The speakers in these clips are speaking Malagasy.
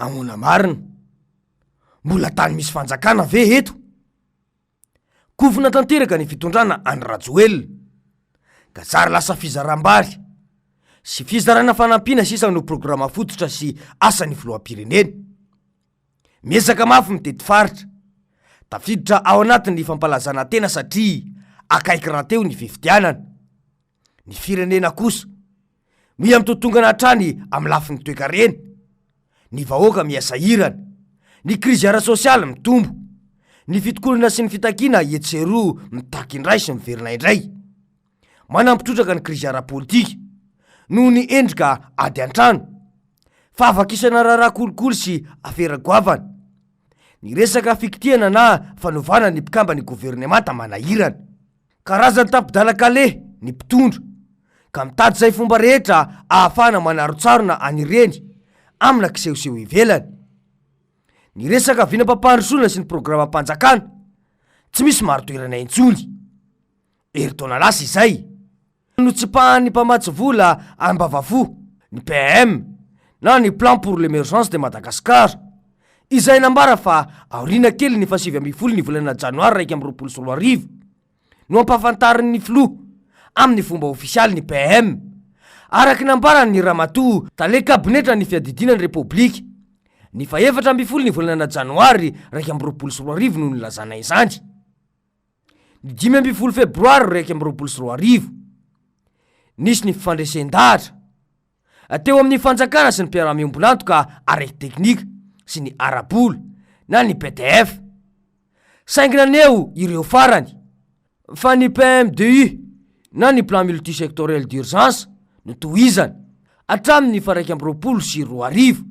Ahoana marina? Mbola tany misy fanjakana ve eto? Kofona tanteraka ny fitondrana an'i Rajoelina, ka zary lasa fizaram-bary sy fizarana fanampiana sisa no programa fototra sy asan'ny filoham-pirenena. Miezaka mafy mitety faritra, tafiditra ao anatin'ny fampalazana tena satria akaiky rahateo ny fifidianana. Ny firenena kosa, miha mitotongana hatrany amin'ny lafiny toekarena, ny vahoaka miha sahirana, ny krizy ara-sosialy mitombo, ny fitokonana sy ny fitakiana etsy sy eroa mitaky indray sy miverina indray. Manampy trotraka ny krizy ara-politika, noho ny endrika ady an-trano, fahavakisana raharaha kolikoly sy afera goavana, ny resaka fikitihana na fanovana ny mpikamban'ny governemanta manahirana. Karazan'ny tapi-dalan-kaleha ny mpitondra, ka mitady izay fomba rehetra ahafahana manarontsarona an'ireny amina kisehoseho ivelany. Ny resaka vinam-pampandrosoana sy ny programam-panjakana, tsy misy marin-toerana intsony. Herintaona lasa izay, notsipahan'ny mpamatsy vola ambavafo, ny PEM, na ny Plan pour l'Emergence de Madagascar, izay nambara fa aoriana kely ny faha-19 ny volana janoary 2021 no hampahafantarin'ny filoha amin'ny fomba ofisialy ny PEM, araka ny nambaran'ny ramatoa tale kabinetran'ny fiadidiana ny Repoblika, ny faha-14 ny volana janoary 2021 no nilazana izany. Ny 15 febroary 2021, nisy ny fifandresen-dahatra teo amin'ny fanjakana sy ny mpiara-miombon'antoka ara-teknika sy ny ara-bola na ny PTF. Saingy naneho ireo farany fa ny PMDU na ny Plan Multisectoriel d'Urgence no tohizana hatramin'ny faha 2021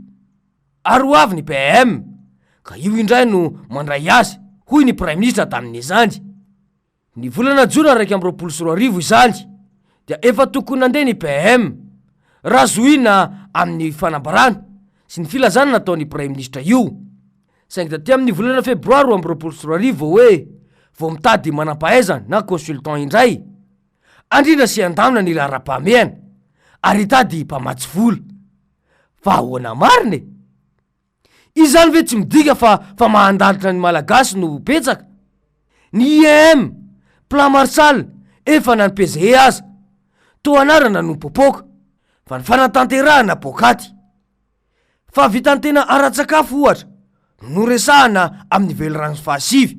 ary ho avy ny PEM ka io indray no mandray azy hoy ny Praiminisitra tamin'izany. Ny volana jona 2021 izany dia efa tokony nandeha ny PEM, raha zohiana amin'ny fanambarana sy ny filazana nataon'ny Praiminisitra io. Saingy taty amin'ny volana febroary 2022 vao hoe vao mitady manampahaizana na consultant indray handrindra sy handamina ny laharam-pahamehana ary hitady mpamatsy vola. Fa ahoana marina e? Izany ve tsy midika fa famahan-dalitra ny Malagasy no betsaka? Ny IEM, Plan Marshall, efa na ny PGE aza, toa anarana no mipoapoaka, fa ny fanatanterahana poakaty. Fahavitan-tena ara-tsakafo ohatra no noresahana amin'ny velirano fahasivy,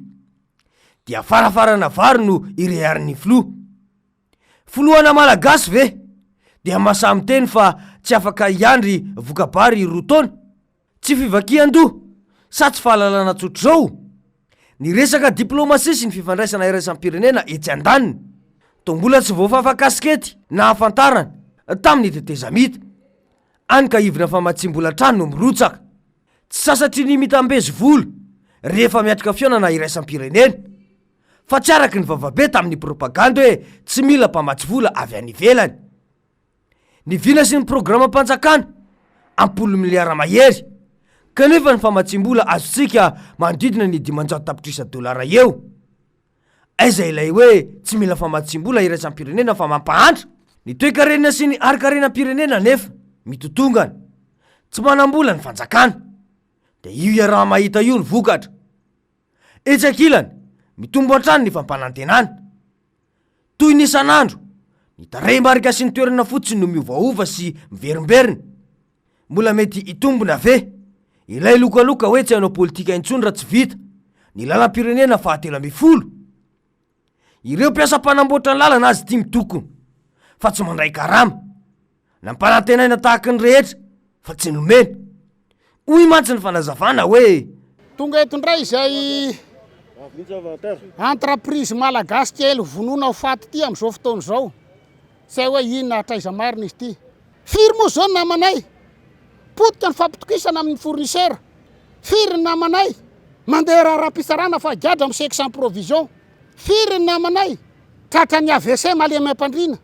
dia farafarana vary no ireharin'ny filoha. Filohana Malagasy ve dia mahasahy miteny fa tsy afaka hiandry voka-bary roa taona? Tsy fivakian-doha sa tsy fahalalana tsotr'izao? Ny resaka diplomasia sy ny fifandraisana iraisam-pirenena etsy andaniny, toa mbola tsy voafafa kasikety nahafantarana tamin'ny tetezamita. Any ka ivona famatsiam-bola hatrany no mirotsaka. Tsy sasatry ny mitambezy vola rehefa miatrika fihaonana iraisam-pirenena. Fa tsy araka ny vavabe tamin'ny propagandy hoe tsy mila mpamatsy vola avy any ivelany. Ny vina sy ny programam-panjakana, am-polo miliara mahery, kanefa ny famatsiam-bola azontsika manodidina ny 500 tapitrisa dolara eo. Aiza ilay hoe tsy mila famatsiam-bola iraisam-pirenena fa mampahantra? Ny toekarena sy ny harinkarenam-pirenena anefa mitotongana. Tsy manam-bola ny fanjakana. Dia io iaraha-mahita io ny vokatra. Etsy ankilany, mitombo hatrany ny fampanantenana. Toy ny isan'andro, ny tarehimarika sy ny toerana fotsiny no miovaova sy miverimberina. Mbola mety hitombina ve ilay lokaloka hoe tsy hanao politika intsony raha tsy vita ny lalam-pirenena faha-13? Ireo mpiasa mpanamboatra ny lalana azy ity mitokona fa tsy mandray karama. Nampanantenaina tahaka ny rehetra fa tsy nomena. Hoy mantsy ny fanazavana hoe. Tonga eto indray izay entreprise malagasy kely vonoina ho faty ity amin'izao fotoana izao. Tsy hay hoe inona hatraiza marina izy ity. Firy moa izao ny namanay? Potika ny fampitokisana amin'ny fournisseur. Firy ny namanay mandeha raharaham-pitsarana fa gadra amin'ny chèque sans provision? Firy ny namanay tratran'ny AVC malemy am-pandriana?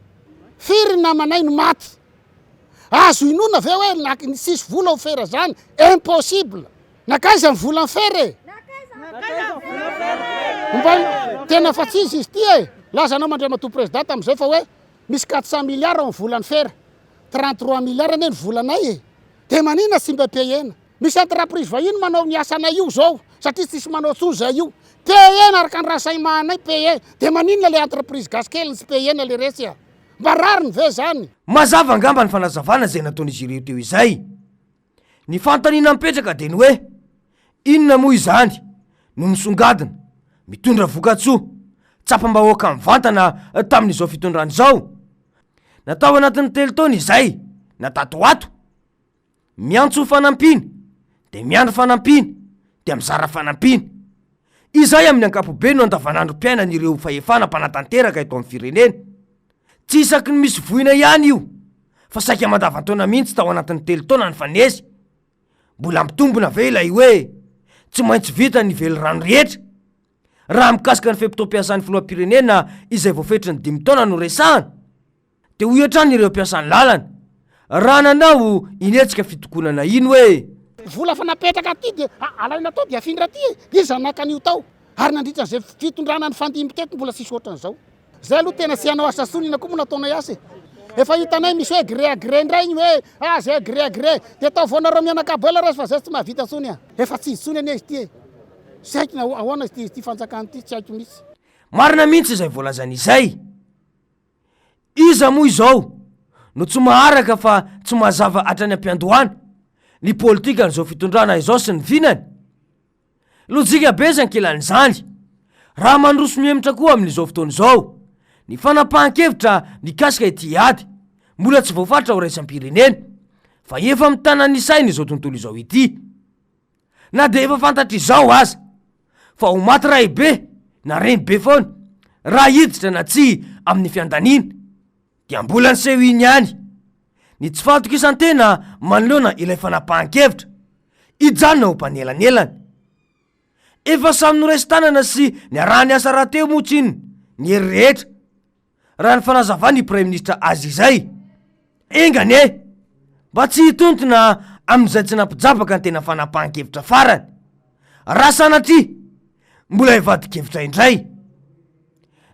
Firy ny namanay no maty? Azo inoana ve hoe tsisy vola ho fera zany? Impossible! Nankaiza ny volan'ny fera e? Mba tena fa tsy izy izy ity e! Laza anao Andriamatoa Président tamin'izay fa hoe misy 400 milliards ao amin'ny volan'ny fera. 33 milliards anie ny volanay e! Dia maninona tsy mba payena? Misy entreprise vahiny manao ny asanay io zao satria tsisy manao tsony zay io. Payer-na araka ny renseignement anay payer. Dia maninona le entreprise gasy kely no tsy payer-na le resy a? Mba rariny ve zany? Mazava angamba ny fanazavana izay nataon'izy ireo teo izay. Ny fanontaniana mipetraka dia ny hoe, inona moa izany no misongadina, mitondra vokatsoa, tsapam-bahoaka mivantana tamin'izao fitondrana izao? Na tao anatin'ny telo taona izay, na tato ho ato? Miantso fanampiana, dia miandry fanampiana, dia mizara fanampiana. Izay amin'ny ankapobeny no andavanandrom-piainan'ireo fahefana mpanatanteraka eto amin'ny firenena. Tsy isaky ny misy voina ihany io, fa saika mandavan-taona mihitsy tao anatin'ny telo taona nifanesy. Mbola mitombina ve ilay hoe tsy maintsy vita ny velirano rehetra? Raha mikasika ny fe-potoam-piasan'ny filoham-pirenena izay voafetry ny dimy taona no resahana, Dia hoy hatrany ireo mpiasan'ny lalana, raha nanao iny hetsika fitokonana iny hoe. Vola efa napetraka aty dia alaina tao dia afindra aty e! Iza naka an'io tao? Ary nandritra an'izay fitondrana nifandimby teto mbola tsisy ohatran'izao. Zay aloha tena tsy hanao asa tsony, inona koa moa nataonay asa e! Efa hitanay misy hoe gré à gré indray iny hoe ah zay gré à gré, dia ataovy anareo mianakavy ela raisy fa zay tsy mahavita tsony a! Efa tsy izy tsony anie izy ity e! Tsy haiko na ahoana izy ity fanjakana ity, tsy haiko mihitsy. Marina mihitsy izay voalazany izay. Iza moa izao no tsy maharaka fa tsy mazava hatrany am-piandohana ny politikan'izao fitondrana izao sy ny vinany? Lojika be izy ankilan'izany, raha mandroso mihemotra koa amin'izao fotoana izao ny fanapahan-kevitra mikasika ity ady mbola tsy voafaritra ho raisam-pirenena fa efa mitana ny saina izao tontolo izao ity. Na dia efa fantatra izao aza fa ho maty raibe na renibe foana raha hiditra na tsia amin'ny fiandaniana dia mbola niseho iny ihany ny tsy fahatokisan-tena manoloana ilay fanapahan-kevitra hijanona ho mpanelanelana. Efa samy noraisin-tanana sy niaraha-niasa rahateo moa tsinona ny hery rehetra raha ny fanazavan'ny Praiminisitra azy izay. Enga anie mba tsy hitontona amin'izay tsy nampijabaka ny tena fanapahan-kevitra farany, raha sanatria mbola hivadi-kevitra indray.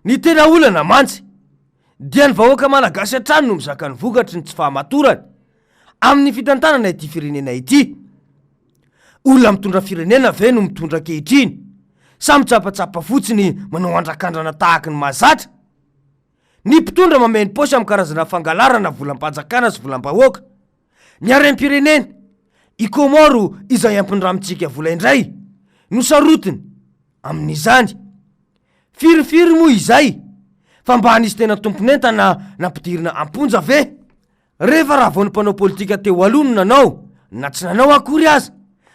Ny tena olana mantsy dia ny vahoaka malagasy hatrany no mizaka ny vokatry ny tsy fahamatorany amin'ny fitantanana ity firenena ity. Olona mitondra firenena ve no mitondra ankehitriny sa mitsapatsapa fotsiny manao andrakandrana tahaky ny mahazatra? Ny mpitondra mameno paosy amin'ny karazana fangalarana volam-panjakana sy volam-bahoaka. Ny harem-pirenena, i Comores izay ampindramintsika vola indray no sarotiny amin'izany. Firifiry moa izay fa mba nisy tena tompon'entana nampidirina am-ponja ve? Rehefa raha vao ny mpanao politika teo aloha no nanao na tsy nanao akory aza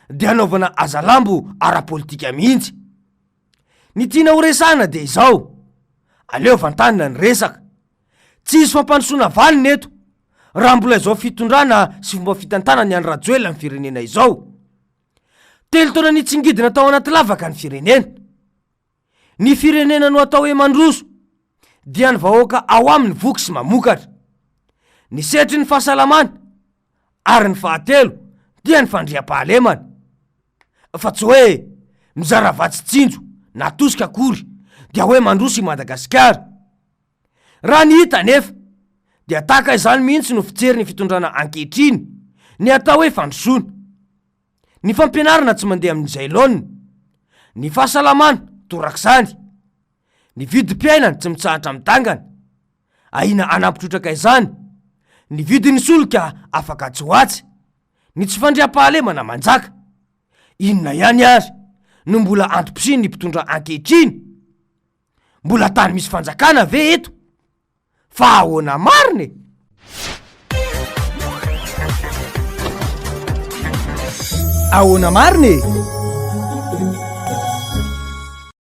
dia anaovana hazalambo ara-politika mihitsy. Ny tiana ho resahana dia izao, aleo vantanina ny resaka. Tsy hisy fampandrosoana valiny eto raha mbola izao fitondrana sy fomba fitantanan'i Andry Rajoelina ny firenena izao. Telo taona nitsingidina tao anaty lavaka ny firenena. Ny firenena no atao hoe mandroso dia ny vahoaka ao aminy voky sy mamokatra. Ny sehatry ny fahasalamana ary ny fahatelo dia ny fandriampahalemana. Fa tsy hoe mizara vatsy tsinjo na tosika akory dia hoe mandroso i Madagasikara. Raha ny hita anefa dia tahaka izany mihitsy no fijery ny fitondrana ankehitriny ny atao hoe fandrosoana. Ny fampianarana tsy mandeha amin'izay laoniny. Ny fahasalamana torak'izany. Ny vidim-piainana tsy mitsahatra midangana. Ahiana hanampy trotraka izany ny vidin'ny solika afaka atsy ho atsy. Ny tsy fandriampahalemana manjaka. Inona ihany ary no mbola antom-pisian'ny mpitondra ankehitriny? Mbola tany misy fanjakana ve eto? Fa ahoana marina e? Ahoana marina e?